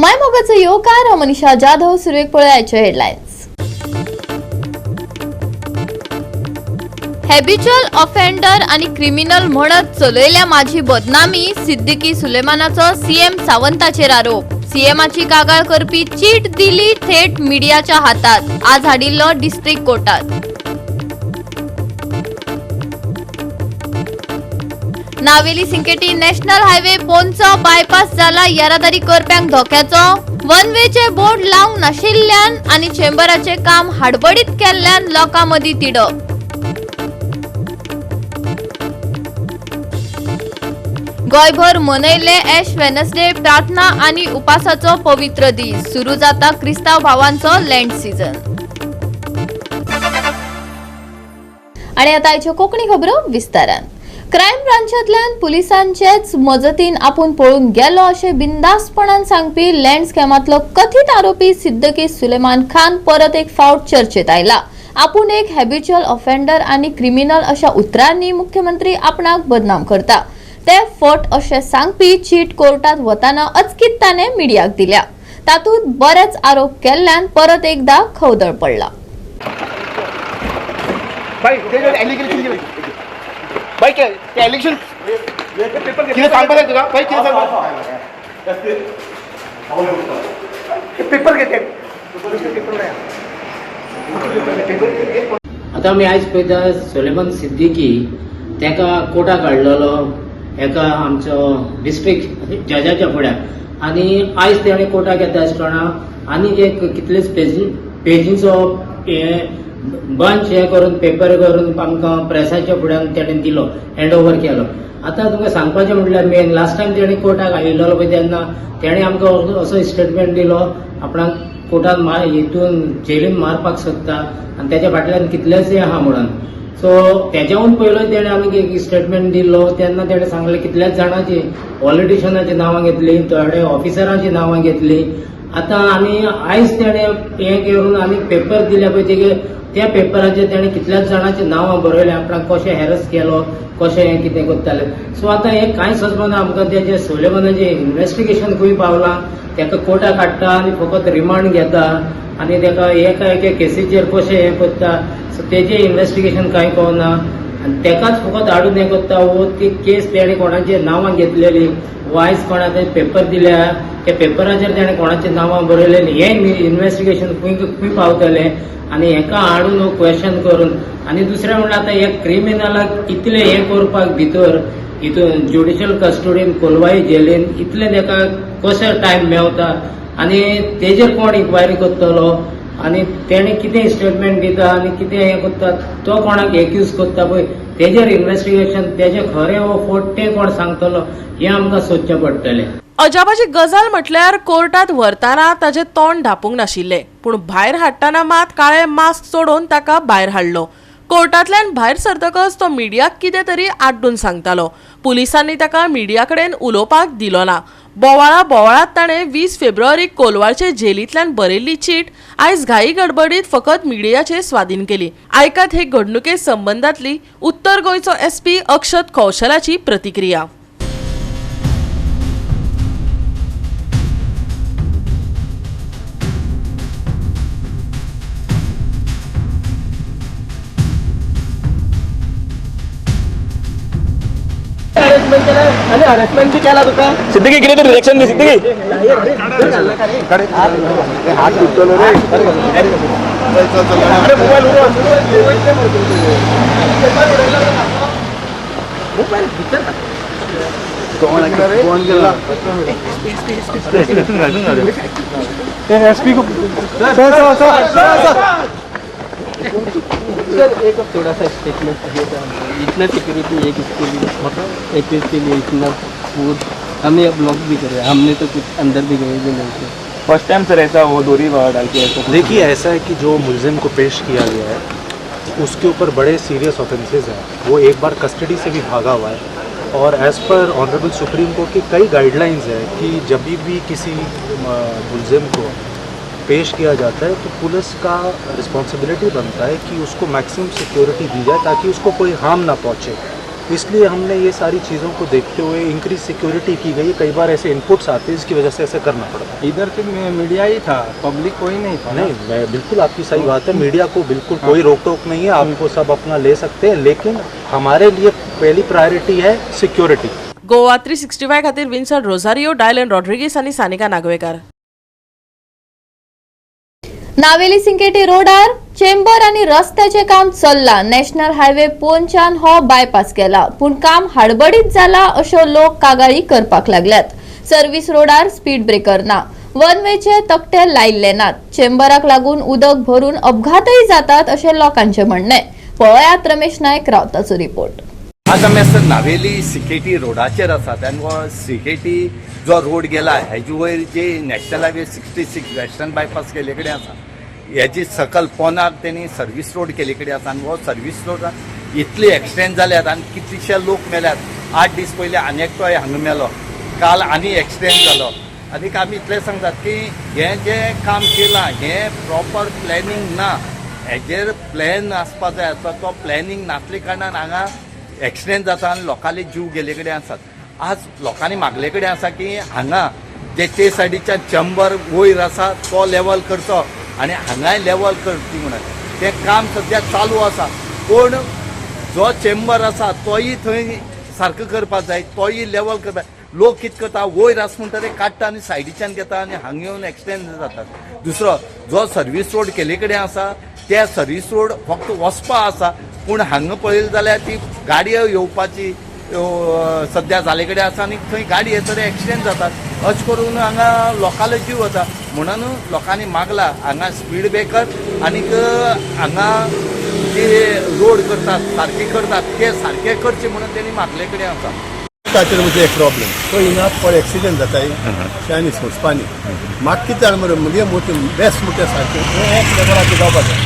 माय मोगाचो येवकार, हांव मनीषा जाधव. सुरवेक पळयाचे हेडलायन्स. हॅबिच्युअल ऑफेंडर आणि क्रिमिनल म्हणत चलयल्या माझी बदनामी, सिद्दीकी सुलेमानाचो सीएम सावंताचेर आरोप. सीएमाची कागाळ करपी चीट दिली थेट मीडियाच्या हातात, आज हाडिल्लो डिस्ट्रिक्ट कोर्टात. नावेली सिंकेटी नॅशनल हायवे पोंचो बायपास जाला येरादारी करप्यांक धोक्याचो. वन वेचे बोर्ड लावंक नाशिल्ल्यान आनी चेंबराचे काम हाडबडीत केल्ल्यान लोकां मदीं तिडक. गोंयभर मनयले एश वेनसडे प्रार्थना आनी उपासाचो पवित्र दीस. सुरू जाता क्रिस्तांव भावांचो लँड सीझन. आणि आता आयच्यो कोंकणी खबरो विस्तारान. क्रायम ब्रांचांतल्यान पुलिसांचेच मजतीन आपूण पळून गेलो अशें बिंदासपणान सांगपी लँड स्कॅमांतलो कथीत आरोपी सिद्दीकी सुलेमान खान परत एक फावट चर्चेत आयला. आपूण एक हॅबिच्युअल ऑफेंडर आनी क्रिमिनल अशा उतरांनी मुख्यमंत्री आपणाक बदनाम करता ते फट अशें सांगपी चीट कोर्टात वतना अचकीत ताणें मिडियाक दिल्या. तातूंत बरेच आरोप केल्ल्यान परत एकदा खवदळ पडला. भाई, ते एलिगेशन कितें? भाई, ते एलिगेशन कितें सांगपाक जाय तुका? भाई, कितें सांगपाक? पेपर घेते. आतां आमी आयज पळयता सुलेमान सिद्दीकी ताका कोर्टाक हाडलेलो एका आमचो डिस्ट्रिक्ट जजाच्या फुड्यान आनी आयज तेणें कोर्टाक येता आसतना आनीक एक कितलेच पेजींचो हे बंच हे करून पेपर करून आमकां प्रेसाच्या फुड्यान तेणें दिलो, हँड ओवर केलो. आतां तुमकां सांगपाचें म्हटल्यार मेन लास्ट टायम तेणें कोर्टाक आयिल्लो पळय तेन्ना तेणें आमकां असो स्टेटमेंट दिलो आपणाक कोर्टान हितून जेलीन मारपाक सोदता आनी तेच्या फाटल्यान कितलेच हे आहा म्हणून. सो तेच्याहून पयलो तेणें आनीक एक स्टेटमेंट दिल्लो तेन्ना तेणें सांगलें कितल्याच जाणांची पॉलिटिशनाची नांवां घेतली, थोडे ऑफिसरांची नांवां घेतली. आतां आनी आयज तेणें हें करून आनीक पेपर दिल्या पळय तेगे, त्या पेपराचेर तेणें कितल्याच जाणांची नांवां बरयल्या, आपणाक कशें हॅरस केलो, कशें हें कितें करताले. सो आतां हें कांय समजना आमकां तेजें सुलेमानाचें इन्वेस्टिगेशन खंय पावलां. तेका कोर्टाक हाडटा आनी फकत रिमांड घेता आनी तेका एका एका केसीचेर कशें हें करता, सो तेजें इन्वेस्टिगेशन कांय कळना आनी तेकाच फकत हाडून हें करता. वो ती केस तेणें कोणाची नांवां घेतलेली वो आयज कोणा पेपर दिल्या त्या पेपराचेर तेणें कोणाची नांवां बरयलेली, हें इन्वेस्टिगेशन खंय खंय पावतलें आनी हेका हाडून क्वेशन करून. आनी दुसरें म्हणल्यार आतां ह्या क्रिमिनलाक इतलें हें करपाक भितर हितून ज्युडिशियल कस्टडीन कोलवाई जेलीन इतलें तेका कशें टायम मेवता आनी तेजेर कोण इन्क्वायरी करतलो आनी तेणें कितें स्टेटमेंट दिता आनी कितें हें करता, तो कोणाक एक्यूज करता पळय तेजेर इन्वेस्टिगेशन तेजें खरें वो फट तें कोण सांगतलो हें आमकां सोदचें पडटलें. अजापाची गजाल म्हटल्यार कोर्टात व्हरतना ताजें तोंड धापूंक नाशिल्लें, पूण भायर हाडटना मात काळें मास्क सोडोवन ताका भायर हाडलो. कोर्टांतल्यान भायर सरतकच तो मिडियाक कितें तरी आड्डून सांगतालो. पुलिसांनी ताका मिडिया कडेन उलोवपाक दिलो ना. बोवाळा बोवाळात ताणें 20 फेब्रुवारीक कोलवाळचे जेलींतल्यान बरयल्ली चीट आयज घाई गडबडीत फकत मिडियाचे स्वाधीन केली. आयकात हे घडणुके संबंदांतली उत्तर गोंयचो एसपी अक्षत कौशलाची प्रतिक्रिया. आनी हॅरेसमेंट बी केला तुका? सिद्दीकी, कितें तरी रिएक्शन दी सिद्दीकी. हात दुखतलो रे. अरे मोबायल मोबायल भितर कोण केला? एसपी को sir sir sir sir sir एक थोड़ा सा स्टेटमेंट चाहिए था हमें। इतना सिक्योरिटी एक इसके लिए, मतलब एक के लिए इतना पूर हमने अब ब्लॉक भी करे, हमने तो कुछ अंदर भी गए भी नहीं थे. फर्स्ट टाइम सर ऐसा वो दोरी बाहर डाल के ऐसा. देखिए, ऐसा है कि जो मुलजिम को पेश किया गया है उसके ऊपर बड़े सीरियस ऑफेंसेस हैं. वो एक बार कस्टडी से भी भागा हुआ है और as per honourable supreme court की कई गाइडलाइंस है कि जब भी किसी मुलजिम को पेश किया जाता है तो पुलिस का रिस्पॉन्सिबिलिटी बनता है कि उसको मैक्सिमम सिक्योरिटी दी जाए ताकि उसको कोई हार्म ना पहुंचे. इसलिए हमने ये सारी चीज़ों को देखते हुए इंक्रीज सिक्योरिटी की गई है। कई बार ऐसे इनपुट्स आते हैं जिसकी वजह से ऐसे करना पड़ता है। इधर से मीडिया ही था, पब्लिक कोई नहीं था। नहीं, मैं बिल्कुल आपकी सही बात है, मीडिया को बिल्कुल कोई रोक टोक नहीं है, आपको सब अपना ले सकते हैं, लेकिन हमारे लिए पहली प्रायोरिटी है सिक्योरिटी। गोवा 365 खातीर विन्सन रोझारियो, डायलन रॉड्रिगीस आनी सानिका नागवेकार। नावेली सिंकेटी रोडार चेंबर आनी रस्त्याचें काम चल्लां। नॅशनल हायवे पोनच्यान हो बायपास केला, पूण काम हाडबडीत जाला अश्यो लोक कागाळी करपाक लागल्यात। सर्व्हिस रोडार स्पीड ब्रेकर ना, वन वेचे तकटे लायिल्ले नात। चेंबराक लागून उदक भरून अपघातय जातात अशें लोकांचें म्हणणें। पळयात रमेश नायक रावताचो रिपोर्ट। आज आमी आसा नावेली सिकेटी रोडाचेर आसात आनी हो सिकेटी जो रोड गेला हेजे वयर जे नॅशनल हायवे 66 वेस्टर्न बायपास केल्ले कडेन आसा, हेजी सकल पोनाक तेणी सर्वीस रोड केल्ले कडेन आसा आनी हो सर्वीस रोड इतली एक्सिडेंट जाल्यात आनी कितलेशे लोक मेल्यात। 8 दीस पयलीं आनी एकटो हांगा मेलो, काल आनी एक्सिडेंट जालो। आनीक आमी इतलें सांगतात की हें जें काम केलां हें प्रॉपर प्लॅनिंग ना, हेजेर प्लॅन आसपा जाय आसलो, तो प्लॅनिंग नासले कारणान हांगा एक्सिडेंट जाता आनी लोकांले जीव गेल्ले कडेन आसात। आज लोकांनी मागले कडेन आसा की हांगा जे ते सायडीच्यान चेंबर वयर आसा तो लेवल करचो आनी हांगाय लेवल करची म्हणून तें काम सद्या चालू आसा, पूण जो चेंबर आसा तोय थंय सारको करपाक जाय, तोय लेवल करपाक। लोक कितें करता, वयर आसा म्हणटा ते काडटा आनी सायडीच्यान घेता आनी हांगा येवन एक्सिडेंट जातात। दुसरो जो सर्वीस रोड केल्ले कडेन आसा त्या सर्वीस रोड फक्त वचपा आसा, पूण हांगा पळयलें जाल्यार ती गाडयो येवपाची सद्या जाले कडेन आसा आनी थंय गाडी येता ते एक्सिडेंट जातात। अशें करून हांगा लोकांलो जीव वता, म्हणून लोकांनी मागला हांगा स्पीड ब्रेकर आनीक हांगा जे रोड करतात सारके करतात ते सारके करचे म्हणून तेणी मागले कडेन आसा। ताचेर म्हणजे एक प्रॉब्लेम तो हिंगा पळ एक्सिडेंट जाताय आनी सोंसपानी म्हाका कितें जाणा मरे, मुगे मोटे बेस्ट मोटे सारकें एक लेवलाचेर जावपा जाय।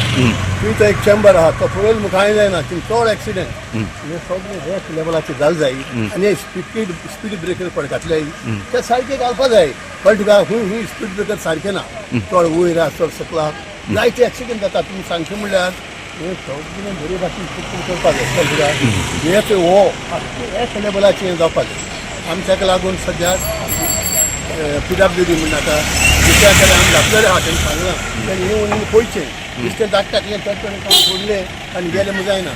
तुवें तो एक चेंबर आहा तो पळयल मुखार जायना, थिंग चड एक्सिडेंट हे सगळें एक लेवलाचेर जाल जाय आनी स्पीड ब्रेकर पळ घातले ते सारके घालपा जाय। कळ्ळें तुका, खूंय खूंय स्पीड ब्रेकर सारकें ना, चड वयर आहा चड सकला जायते एक्सिडेंट जाता। तुमी सांगचें म्हणल्यार हे सगळें बरे भाशेन करपा जाय। कळ्ळें तुका, हे हो एक लेवलाचेर जावपा जाय। आमी ताका लागून सद्या PWD म्हणटा दुसऱ्या कडेन आमी घातलेले आहा, तेणी सांगलां तेणी येवन पळयचें बेश्टें धाडटा कितें तें काम सोडलें आनी गेलें म्हूण जायना।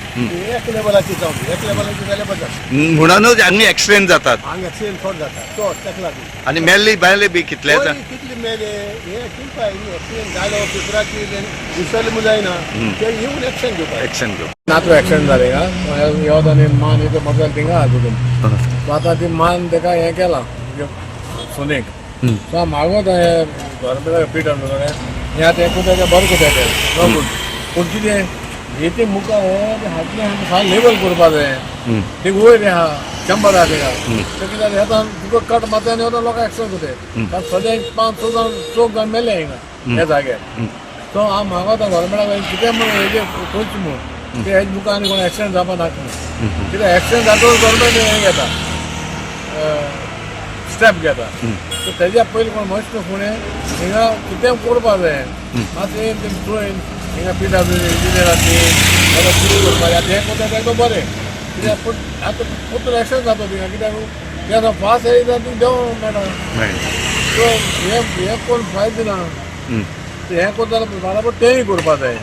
एक लेवलाचेर जावं, एक लेवलाचेर जाल्यार बरें जाता। म्हणूनच हांगा एक्सिडेंट जातात, हांगा एक्सिडेंट चड जाता चड, ताका लागून आनी मेल्ली बायले बी कितले कितले मेले हे कितें एक्सिडेंट जालो पेपराचेर विसरलें म्हूण जायना, ते येवन एक्शन घेवपाक एक्शन घेवप। नातू एक्सिडेंट जाले का येवत आनी मान इथं मोटरसायकल थिंगा चुकून आतां ती मान तेका हें केलां सुनेक, सो मागोत हें गव्हर्मेंटाक पीट हें आतां हें कुत्याचें बरें कुत्या तें नो गुड, पूण कितें हे ते मुखार हे हातले सारकें लेबल करपा जाय, ते वयर आहा चंबर आहा तेका ते कितें जालें येता तुका कट मारता आनी वता लोकांक एक्सिडेंट करता। कारण सद्या 5-6 जाण 4 जाण मेले हिंगा ह्या जाग्यार। सो हांव मागोता गव्हर्मेंटाक कितें म्हूण हेजें करचें म्हूण ते हेज मुखार आनी कोण एक्सिडेंट जावपा नाका म्हूण, कित्याक एक्सिडेंट जातकच गव्हर्मेंट हें घेता स्टेप घेता। सो तेज्या पयलीं कोण मस्त फुडें हिंगा कितें करपा जाय मातशें तें चोयन हिंगा PWD engineer आसली जाल्यार कितें करपा जाय तें करता तेका बरें, कित्याक पूण आतां परतून एक्सिडेंट जाता थिंगा, कित्याक तें आतां फास्ट येयता ती देंवोंक मेळटा। सो हें कोण फायद दिना, हें करता जाल्यार बराबर तेंय करपा जाय।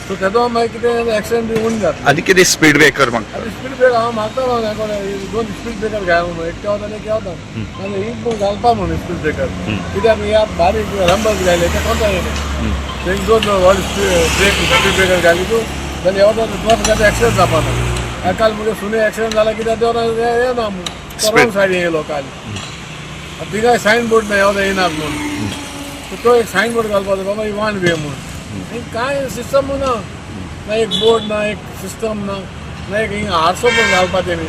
सो तेजो मागीर कितें एक्सिडेंट बी उणें जाता। आनी कितें स्पीड ब्रेकर मागता? आनी स्पीड ब्रेकर हांव मागता 2 स्पीड ब्रेकर घाल म्हणून, एक वता आनी एक वता आनी ही पूण घालपा म्हणून स्पीड ब्रेकर, कित्याक ह्या बारीक रंबल्स घायले ते कोता येयले तेंक 2 व्हड स्पीड ब्रेकर घाली तूं जाल्यार वता तुका एक्सिडेंट जावपा ना। काल मुगे सुने एक्सिडेंट जाला कित्याक ते येना म्हूण रॉंग सायडीन येयलो काल, थिंगाय सायन बोर्ड ना येवता येयनात म्हूण, तो एक सायन बोर्ड घालपाचो बाबा ही वन वे म्हूण। कांय सिस्टम ना, ना एक बोर्ड ना एक सिस्टम ना, ना एक हिंगा आरसो पण घालपा तेणी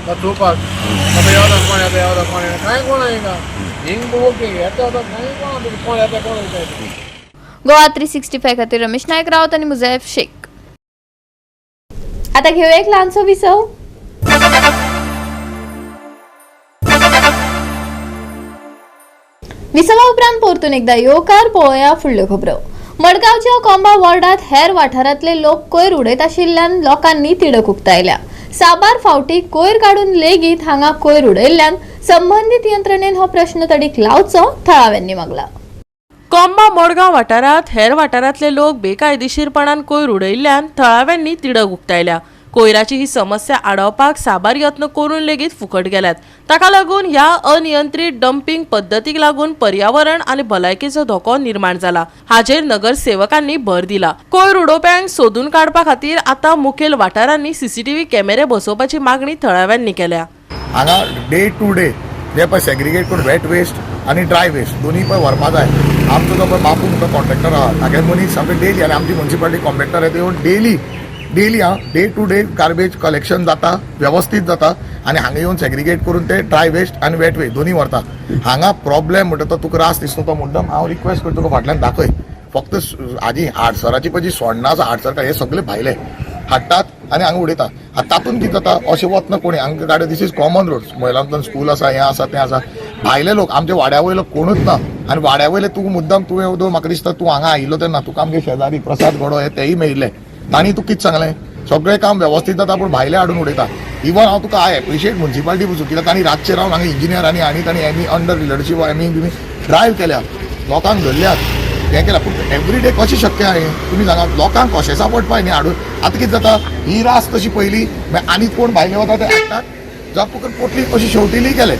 चोवपाक बाबा येवता कोण येता येवता कोण येता कांय कोण हिंगा हिंग ओके येता वता कांय कोण कोण येता कोण वता। गोवा 365 खातीर रमेश नायक रावत आनी मुजैफ शेख। आता घेऊया एक ल्हानसो विसव। विसवा उपरांत परतून एकदा येवकार पळोवया फुडल्यो खबरो। मडगांवच्या कोंबा वॉर्डात हेर वाठारांतले लोक कोयर उडयत आशिल्ल्यान लोकांनी तिडक उक्तायल्या। साबार फावटी कोयर काडून लेगीत हांगा कोयर उडयल्ल्यान संबंदीत यंत्रणेन हो प्रश्न तडीक लावचो थळाव्यांनी मागला. कोंबा मडगांव वाठारांत हेर वाठारांतले लोक बेकायदेशीरपणान कोयर उडयल्ल्यान थळाव्यांनी तिडक उक्तायल्या. कोयराची ही समस्या आडावपाक साबार यत्न करून लेगीत फुकट गेल्यात. ताका लागून ह्या अनियंत्रीत डंपींग पद्दतीक लागून पर्यावरण आनी भलायकेचो धोको निर्माण जाला. हाचेर नगरसेवकांनी भर दिला. कोयर उडोवप्यांक सोदून काडपा खातीर आतां मुखेल वाठारांनी सीसीटीव्ही कॅमेरे बसोवपाची मागणी थळाव्यांनी केल्या. हांगा डे टू डे जे पळय सेग्रिगेट करून वेट वेस्ट आनी ड्राय वेस्ट दोन्ही पळय व्हरपा जाय. आमचो जो पळय बापू म्हणटा कॉन्ट्रॅक्टर आहा तागे मनीस सामके डेली आनी आमची मुन्सिपालिटी कॉन्ट्रॅक्टर येता येवन डेली डेली आं day to day garbage collection जाता, वेवस्थीत जाता आनी हांगा येवन सेग्रिगेट करून ते ड्राय वेस्ट आनी वेट वेस्ट दोन्ही व्हरता. हांगा प्रॉब्लेम म्हणटा तो तुका रास दिसता तो मुद्दम हांव रिक्वेस्ट करता तुका फाटल्यान दाखय. फक्त हाजी आडसराची पळय जी सोडणां आसा, आडसर हे सगळे भायले हाडटात आनी हांगा उडयता. आतां तातूंत कितें जाता अशें वतना कोणी हांगा गाडयो, this is common road, महिलांतल्यान school आसा, हें आसा तें आसा, भायले लोक आमच्या वाड्या वयलो कोणूच ना आनी वाड्या वयले तूं मुद्दम तुवें दोन म्हाका दिसता तूं हांगा आयिल्लो तेन्ना तुका आमगे शेजारी प्रसाद गडो हे तेय मेळिल्ले, तांणी तुका कितें सांगलें सगळें काम वेवस्थीत जाता पूण भायले हाडून उडयता. इवन हांव तुका I appreciate municipality पसून कित्याक तांणी रातचे रावन हांगा इंजिनियरांनी आनी तांणी एमी अंडर लिडरशीप एमी बिमी ड्रायव्ह केल्या, लोकांक धरल्यात, हें केलां. पूण एवरी डे कशें शक्य आहा हें तुमी सांगा. लोकांक कशेंसा पडपा न्ही हाडून. आतां कितें जाता ही रास तशी पयली मागीर आनी कोण भायले वता ते हाडटात, जावं तुका पोटली कशी शेवटिली केले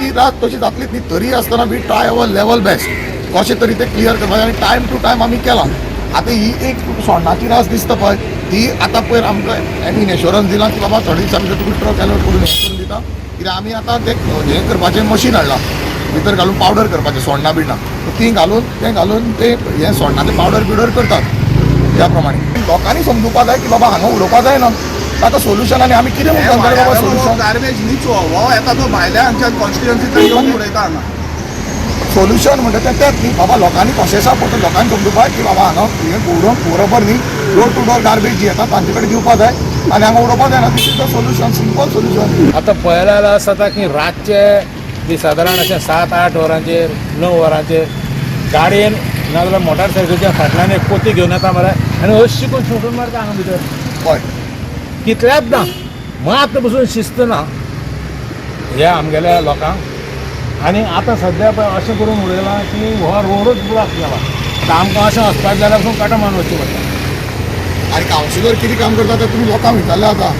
ती रात तशी जातलीच न्ही. तरी आसतना we try our level best कशें तरी ते क्लियर करपाचें आनी टायम टू टायम आमी केलां. आतां ही एक सोण्णाची रास दिसता पळय ती आतां पयर आमकां एमीन एश्योरन्स दिलां की बाबा थोडे दिसां भितर तुका ट्रक एलॉट करून हें करून दिता, कित्याक आमी आतां तें हें करपाचें मशीन हाडलां भितर घालून पावडर करपाचें सोण्णां बिण्णां तीं घालून तें घालून ते हें सोण्णाचें पावडर बिवडर करतात. त्या प्रमाणे लोकांनी समजुपा जाय की बाबा हांगा उडोवपा जायना, ताका सोल्युशन. आनी आमी कितें म्हणटा बाबा सोल्युशन गार्बेज न्हीच हो येता तो भायल्या आमच्या कॉन्स्टिट्युएन्सींतल्यान येवन उडयता हांगा. सोल्युशन म्हणटा तें तेंच न्ही बाबा लोकांनी कशेंसा पडटा, लोकांनी समजुपा की बाबा हांगा हें उडोवंक बरोबर न्ही, डोर टू डोर गार्बेज जी येता तांचे कडेन दिवपा जाय आनी हांगा उडोवपा जायना. This is the solution, simple solution. आतां पळयल्यार जाल्यार अशें जाता की रातचे बी सादारण अशें 7-8 वरांचेर 9 वरांचेर गाडयेन नाजाल्यार मोटारसायकलीच्या फाटल्यान एक पोती घेवन येता मरे आनी अशी करून सुटून मारता हांगा भितर. हय, कितल्याच ना मात पसून शिस्त ना ह्या आमगेल्या लोकांक. आनी आतां सद्या पळय अशें करून उडयलां की हो रोडूच ब्लॉक जाला. आतां आमकां अशें वचपाक जाल्यार पसून कांटो मारून वचचें पडटा. आनी कावन्सिलर कितें काम करता तें तुमी लोकांक विचारलें आतां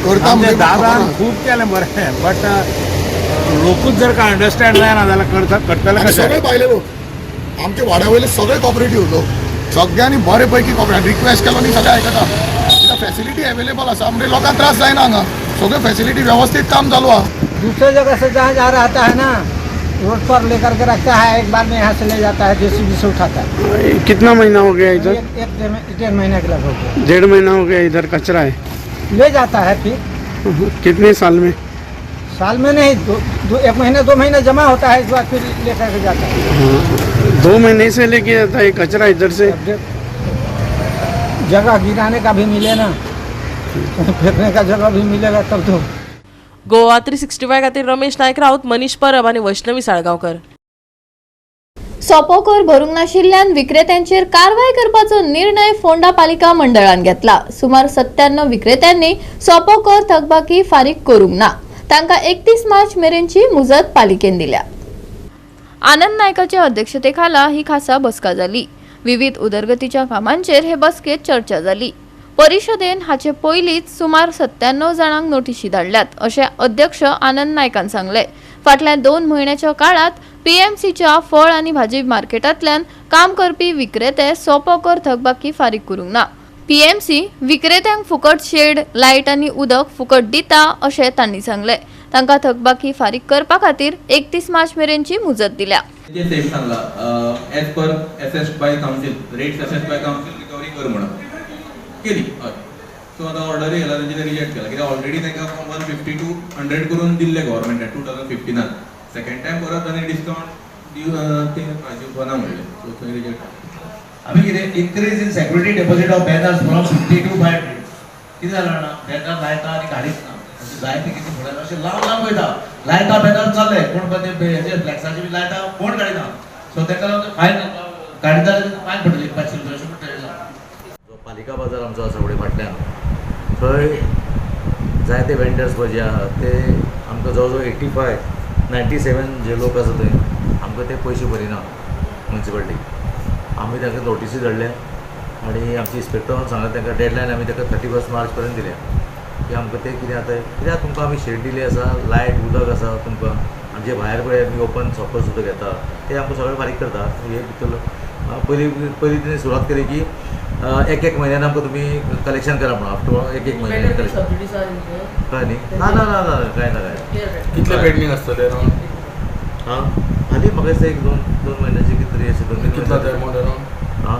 करता आमच्या म्हणजे दादान खूब केलें बरें, बट लोकूच जर का अंडरस्टँड जायना जाल्यार करतले आनी सगळे कशें? भायले लोक आमचे वाड्या वयले सगळे कॉपरेटीव लोक सगळ्यांनी बरे पैकी कॉपरेट रिक्वेस्ट केलो न्ही सगळे आयकता, कित्याक फॅसिलिटी अवेलेबल आसा म्हणजे लोकांक त्रास जायना हांगा, सगळ्यो फॅसिलिटी व्यवस्थीत काम चालू आहा. दूसरे जगह से जहाँ जा रहा है ना रोड पर लेकर के रखता है, एक बार में यहाँ से ले जाता है, जेसीबी से उठाता है. कितना महीना हो गया इधर? एक डेढ़ महीने के लगभग हो 1.5 महीना हो गया इधर कचरा है, गया। ले जाता है फिर. कितने साल में? साल में नहीं, दो 1 महीना 2 महीना जमा होता है, इस बार फिर लेकर के जाता है. 2 महीने से लेके जाता है कचरा इधर से. अब जगह गिराने का भी मिले ना, फेंकने का जगह भी मिलेगा तब तो. गोवा 365 खातीर रमेश नायक राऊत, मनीष परब आनी वैष्णवी साळगांवकर. सोपो कर भरूंक नाशिल्ल्यान विक्रेत्यांचेर कारवाय करपाचो निर्णय फोंडा पालिका मंडळान घेतला. सुमार 97 विक्रेत्यांनी सोपो कर थकबाकी फारीक करूंक ना. तांकां 31 मार्च मेरेनची मुजत पालिकेन दिल्या. आनंद नायकाच्या अध्यक्षतेखाला ही खासा बसका जाली. विविध उदरगतीच्या कामांचेर हे बसकेत चर्चा जाली. परिशदेन हाचे पयलींच सुमार 97 जाणांक नोटिशी धाडल्यात अशें अध्यक्ष आनंद नायकान सांगलें. फाटल्या 2 म्हयन्याच्या काळात पीएमसीच्या फळ आनी भाजी मार्केटांतल्यान काम करपी विक्रेते सोपो कर थकबाकी फारीक करूंक ना. पीएमसी विक्रेत्यांक फुकट शेड, लायट आनी उदक फुकट दिता अशें तांणी सांगलें. तांकां थकबाकी फारीक करपा खातीर 31 मार्च मेरेनची मुजत दिल्या. जे सेम सांगला as per assessed by council, rates assessed by council recovery कर म्हणून केली. हय, सो आतां ऑर्डरूय येयला तेंचे रिजेक्ट केला कित्याक ऑलरेडी तांकां 150 to 100 करून दिल्ले गव्हर्मेंटान 2015. सेकंड टायम परत आनी डिस्कावंट ते दिवपा ना म्हणलें, सो थंय रिजेक्ट. आमी कितें increase in security deposit of banners from 50 to 500. कितें जालें जाणा, बॅनर लायता आनी काडीच ना, अशें जायते कितें फुडें अशें लांब लांब वयता, लायता बॅनर चल्ले, कोण पळय ते हेजे फ्लॅक्साचे बी लायता, कोण काडिना. सो ताका लागून फायन काडिता जाल्यार फायन पडटली 500 रुपया अशें म्हणटा. जो पालिका बाजार आमचो आसा फुडें फाटल्यान, थंय जायते वेंडर्स पळय जे आहा ते आमकां जवळ जवळ 85 97 जे लोक आसा थंय आमकां ते पयशे भरिना मुन्सिपालिटी. आमी तांकां नोटिसी धाडल्या आनी आमच्या इन्स्पेक्टरान सांगलां तांकां डेडलायन आमी तांकां 31 मार्च पर्यंत दिल्या की आमकां ते कितें जाता कित्याक तुमकां आमी शेड दिली आसा, लायट उदक आसा तुमकां, आमचे भायर पळय आमी ओपन शॉपर सुद्दां घेता ते आमकां सगळें फारीक करता. हे भितर पयलीं पयलीं तेणी सुरवात केली की एक एक म्हयन्यान आमकां तुमी कलेक्शन करा म्हणून आफ्टर एक एक म्हयन्यान कलेक्शन कळ्ळें न्ही. ना ना ना ना कांय ना कांय. कितले पेंडींग आसतले अरावंड? हां हालीं म्हाका दिसता एक दोन दोन म्हयन्याचे कितें तरी अशें 2 3 कितलो एमावंट अरावंड? हां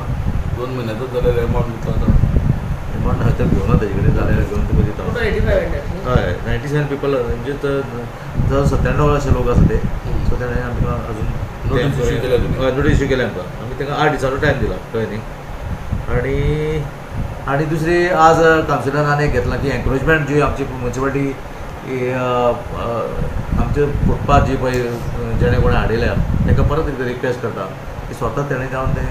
2 म्हयन्याचो जाल्यार एमावंट कितलो जाता? एमावंट हांव तर घेवना तेजे कडेन जाल्यार घेवन तुका दिता. हय 97 पिपल म्हणजे जवळ 97 अशे लोक आसा ते. सो तेणें आमकां अजून नोटीस इश्यू केल्या तुमी? हय नोटीस इश्यू केल्या आमकां, आमी तांकां 8 दिसांचो टायम दिला कळ्ळें न्ही. आनी आनी दुसरी आज कावन्सिलान आनी एक घेतला की एन्क्रोचमेंट जी आमची मुन्सिपालिटी आमचे फुटपाथ जी पळय जेणे कोणें हाडिल्या तांकां परत एकदां रिक्वेस्ट करता की स्वता तेणें जावन तें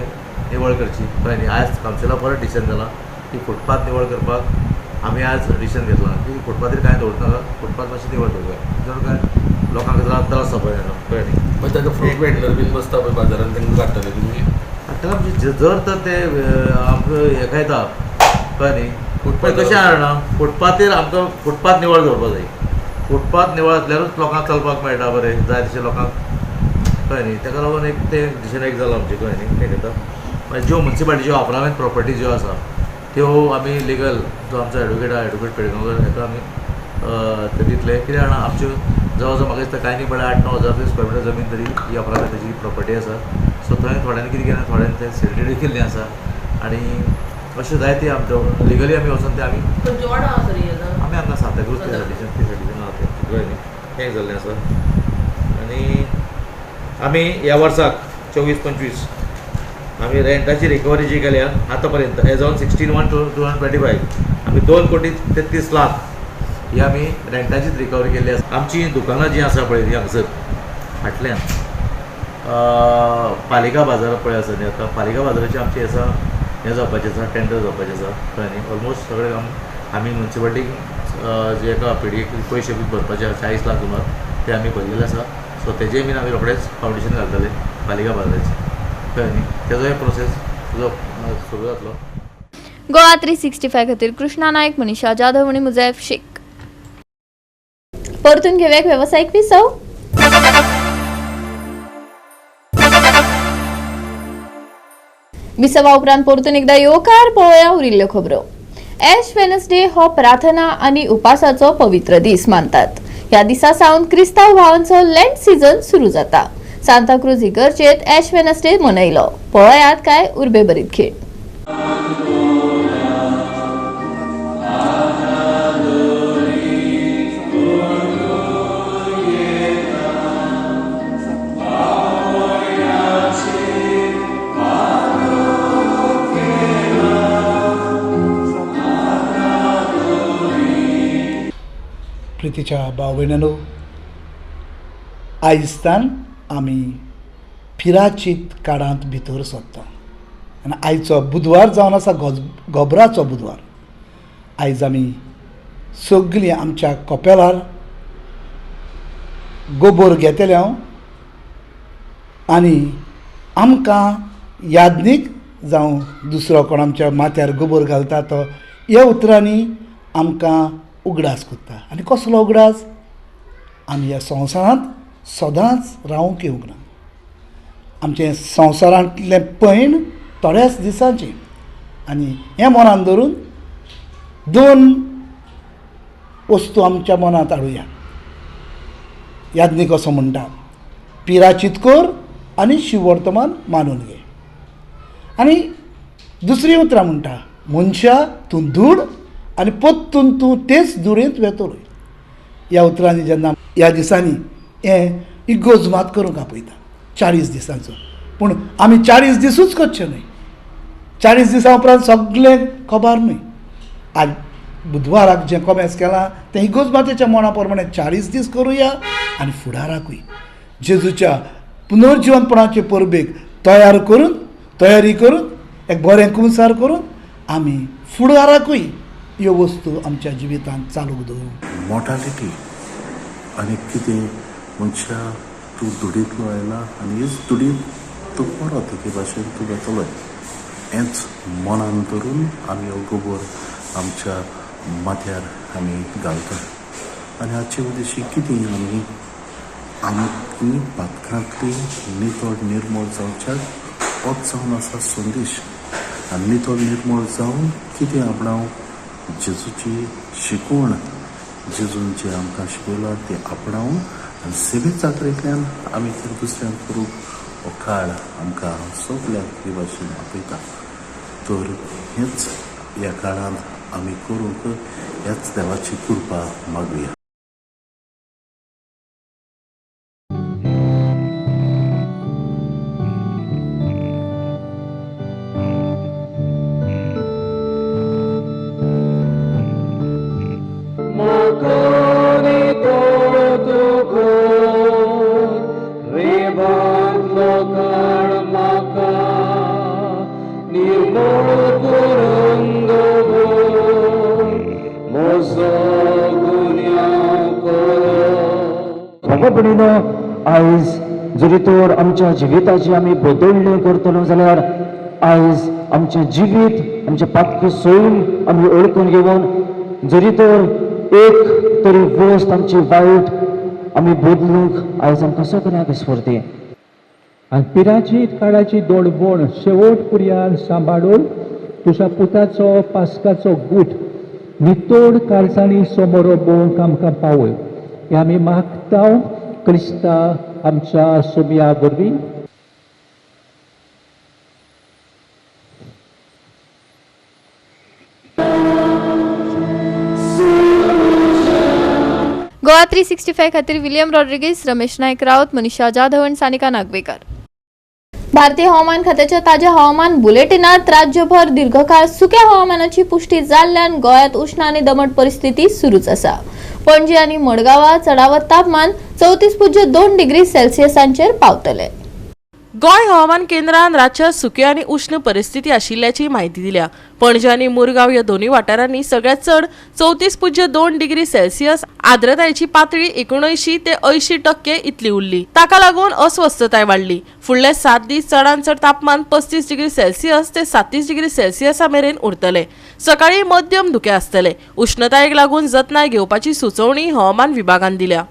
निवळ करची कळ्ळें न्ही. आयज कावन्सिला परत डिसिजन जाला की फुटपाथ निवळ करपाक आमी आज डिसिजन घेतलां की फुटपाथीर कांय दवरनाका, फुटपाथ मातशें निवळ दवरूया जर काय लोकांक त्रास जावपा जायना कळ्ळें न्ही. मागीर ताका फ्रूट वेंडर बीन बसता पळय बाजारान तांकां काडटले तुमी? काडटले म्हणजे जर तर ते आमकां हेका येता कळ्ळें न्ही. फुटपाथ कशें जाणा फुटपाथीर आमकां फुटपाथ निवळ दवरपाक जाय, फुटपाथ निवळ आसल्यारूच लोकांक चलपाक मेळटा बरें जाय तशें लोकांक कळ्ळें न्ही. ताका लागून एक तें डिसिजन एक जालां आमचें कळ्ळें न्ही. तें घेता मागीर ज्यो मुन्सिपालिटीच्यो आपरामेन प्रॉपर्टी ज्यो आसा त्यो आमी लिगल जो आमचो एडवोकेट आहा एडवोकेट पेडगांवकर हेका आमी ते दितले. कितें जाणा आमच्यो जवळ जवळ म्हाका दिसता कांय न्ही म्हळ्यार 8-9 हजार स्क्वेअर मिटर जमीन तरी ही अपरामेंताची प्रॉपर्टी आसा. सो थंय थोड्यांनी कितें केलें थोड्यांनी थंय सेल्डेड केल्लीं आसा आनी अशें जायते आमचो लिगली आमी वचून ते आमी आमी हांगा सांताक्रूज ते सायडीच्यान ते सायडीच्यान आहा तें कळ्ळें न्ही. तें जाल्लें आसा. आनी आमी ह्या वर्साक 24-25 आमी रेंटाची रिकवरी जी केल्या आतां पर्यंत एज ऑन 16/1/2025 आमी 2,33,00,000 ही आमी रेंटाचीच रिकवरी केल्ली आसा. आमची दुकानां जीं आसा पळय हांगसर फाटल्यान पालिका बाजार पळय आसा न्ही आतां पालिका बाजाराची आमची आसा हें जावपाचें आसा टेंडर जावपाचें आसा कळ्ळें न्ही. ऑलमोस्ट सगळें आमी मुन्सिपालिटीक जे एका पिडीक पयशे बी भरपाचे आसा 40 लाख सुमार ते आमी भरलेले आसा. सो तेजेय बीन आमी रोखडेच फावंडेशन घालतले पालिका बाजाराचें कळ्ळें न्ही. तेजोय प्रोसेस जो सुरू जातलो. गोवा 365 खातीर कृष्णा नायक, मनीषा जाधव आनी मुजैफ शेख. परतून घेवया एक वेवसायीक विसव. विसवा उपरांत परतून एकदा येवकार पळोवया उरिल्ल्यो खबरो. एश वेनसडे हो प्रार्थना आनी उपासाचो पवित्र दीस मानतात. ह्या दिसा सावन क्रिस्तांव भावांचो लेंट सीझन सुरू जाता. सांताक्रूज इगर्जेत एश वेनसडे मनयलो. पळयात काय उर्बेभरीत खेळ. प्रितीच्या भाव भयणांनो, आयजतान आमी पिराचीत काळांत भितर सरता आनी आयचो बुधवार जावन आसा गोबराचो बुधवार. आयज आमी सगळीं आमच्या कपेलार गोबोर घेतले हांव आनी आमकां यादनीक जावं दुसरो कोण आमच्या माथ्यार गोबोर घालता तो ह्या उतरांनी आमकां उगडास करता. आनी कसलो उगडास? आमी ह्या संवसारांत सदांच रावंक येवंक ना. आमचें संवसारांतलें पैण थोड्याच दिसांचें आनी हें मनान धरून दोन वस्तू आमच्या मनांत हाडुया. याज्ञीक असो म्हणटा, पिराचीत कर आनी शिववर्तमान मानून घे. आनी दुसरी उतरां म्हणटा, मनशा तूं धूड आनी परतून तूं तेच धुळेंत वेतलो. ह्या उतरांनी जेन्ना ह्या दिसांनी हें इगोज मात करूंक आपयता 40 दिसांचो. पूण आमी 40 दिसूच करचे न्हय. 40 दिसां उपरांत सगळें खबर न्हय. आज बुधवाराक जें कोमेस केलां तें इगोज मातेच्या मना प्रमाणे 40 दीस करुया आनी फुडाराकूय जेजूच्या पुनर्जिवनपणाचे परबेक तयार करून तयारी करून एक बरें कुमसार करून आमी फुडाराकूय ह्यो वस्तू आमच्या जिवितांत चालूंक दवरूंक. मोर्टालिटी आनी कितें मनशा तूं धुडींतलो आयला आनी हीच धुडींत तूं परत एके भाशेन तूं वेतलो हेंच मनान धरून आमी हो गोबोर आमच्या माथ्यार आमी घालता आनी हाचे उद्देशी कितें आमी आमची पातकांतली नितळ निर्मळ जावच्याक होच जावन आसा संदेश आनी नितळ निर्मळ जावन कितें आपणाव जेजूची शिकवण जेजून जें आमकां शिकयलां तें आपणावन आनी सेवे चाकरेंतल्यान आमी तें दुसऱ्यांक करूंक हो काळ आमकां सगल्यांक हे भाशेन आपयता. तर हेंच ह्या काळांत आमी करूंक ह्याच देवाची कृपा मागुया. आयज जरी तर आमच्या जिविताची आमी बदलणी करतलो जाल्यार आयज आमचें जिवीत आमचें पातकी सैम आमी ओळखून घेवन जरी तर एक तरी वस्त आमची वायट आमी बदलूंक आयज आमकां सगळ्यांक स्फूर्ती. आनी पिराची काळाची दोडबोण शेवट पुर्यान सांबाळून तुज्या पुताचो पास्काचो गूट नितोड कारसाणी समोर बोवंक आमकां पावय हे आमी मागता क्रिस्ता आमच्या सोम्या वरवीं. गोवा 365 खातीर विलियम रॉड्रिगीस, रमेश नायक राऊत, मनीषा जाधव आनी सानिका नागवेकर. भारतीय हवामान खात्याच्या ताज्या हवामान बुलेटिनात राज्यभर दीर्घकाळ सुक्या हवामानाची पुष्टी जाल्ल्यान गोंयांत उष्ण आनी दमट परिस्थिती सुरूच आसा. पणजी आनी मडगांवां चडावत तापमान 34.2 डिग्री सेल्सियसांचेर पावतले. गोंय हवामान केंद्रान राज्यात सुकी आनी उष्ण परिस्थिती आशिल्ल्याची म्हायती दिल्या. पणजी आनी मुरगांव ह्या दोनूय वाठारांनी सगळ्यांत चड 34.2 डिग्री सेल्सियस आर्द्रतायेची पातळी 79 ते 80% इतली उरली. ताका लागून अस्वस्थताय वाडली. फुडले 7 दीस चडांत चड तापमान 35 डिग्री सेल्सियस ते 37 डिग्री सेल्सियसा मेरेन उरतले. सकाळी मध्यम धुकें आसतले. उष्णतायेक लागून जतनाय घेवपाची सुचोवणी हवामान विभागान दिल्या.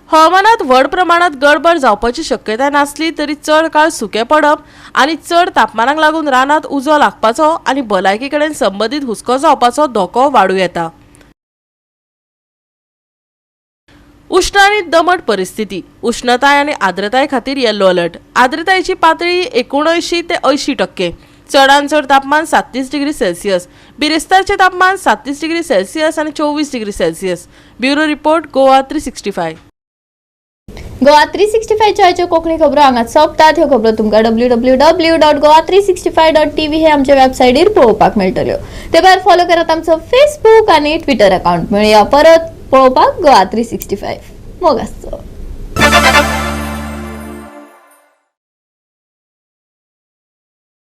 हवामानात व्हड प्रमाणात गडबड जावपाची शक्यताय नासली तरी चड काळ सुकें पडप आनी चड तापमानाक लागून रानांत उजो लागपाचो आनी भलायकी कडेन संबंदीत हुस्को जावपाचो धोको वाडूं येता. उष्ण आनी दमट परिस्थिती. उष्णताय आनी आर्द्रताय खातीर येलो अलर्ट. आर्द्रतायेची पातळी 79 ते 80%. चडांत चड तापमान 37 डिग्री सेल्सियस. बिरेस्तारचें तापमान 37 डिग्री सेल्सियस आनी 24 degree Celsius. Bureau report, Goa 365. Goa 365 च्यो कोंकणी खबरो हांगाच सोंपतात. ह्यो खबरो तुमकां www.goa365.tv हे आमच्या वेबसायटीर पळोवपाक मेळटल्यो. ते भायर फॉलो करात आमचो फेसबूक आनी ट्विटर अकाउंट. मेळया परत पळोवपाक गोवा 365. मोग आसचो.